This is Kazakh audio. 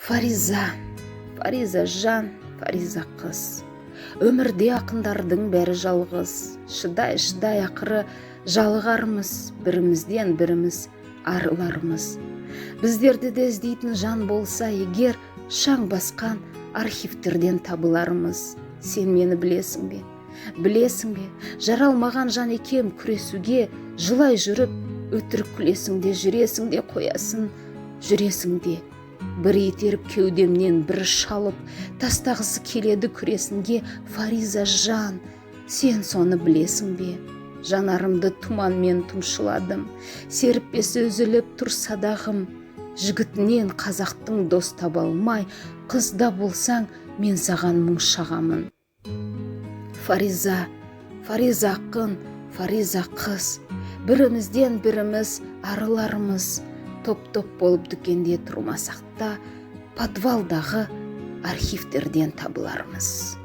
Фариза, Фариза жан, Фариза қыз. Өмірде ақындардың бәрі жалғыз. Шыдай, шыдай, ақыры жалығармыз, бірімізден біріміз арылармыз. Біздерді де іздейтін жан болса егер, шаң басқан архивтерден табылармыз. Сен мені білесің бе? Білесің бе? Жаралмаған жан екем күресуге, жылай жүріп, өтірік күлесің де, жүресің де қоясын, жүресің де. Бір итеріп кеудемнен, бір шалып, тастағысы келеді күресінге. Фариза жан, сен соны білесің бе? Жанарымды тұманмен тұмшыладым, серіппесі үзіліп тұр садағым. Жігітінен қазақтың дос таба алмай, қыз да болсаң, мен саған мұң шағамын. Фариза, Фариза ақын, Фариза қыз, бірімізден біріміз арылармыз. Топ-топ болып дүкенде тұрмасақ та, подвалдағы архивтерден табылармыз.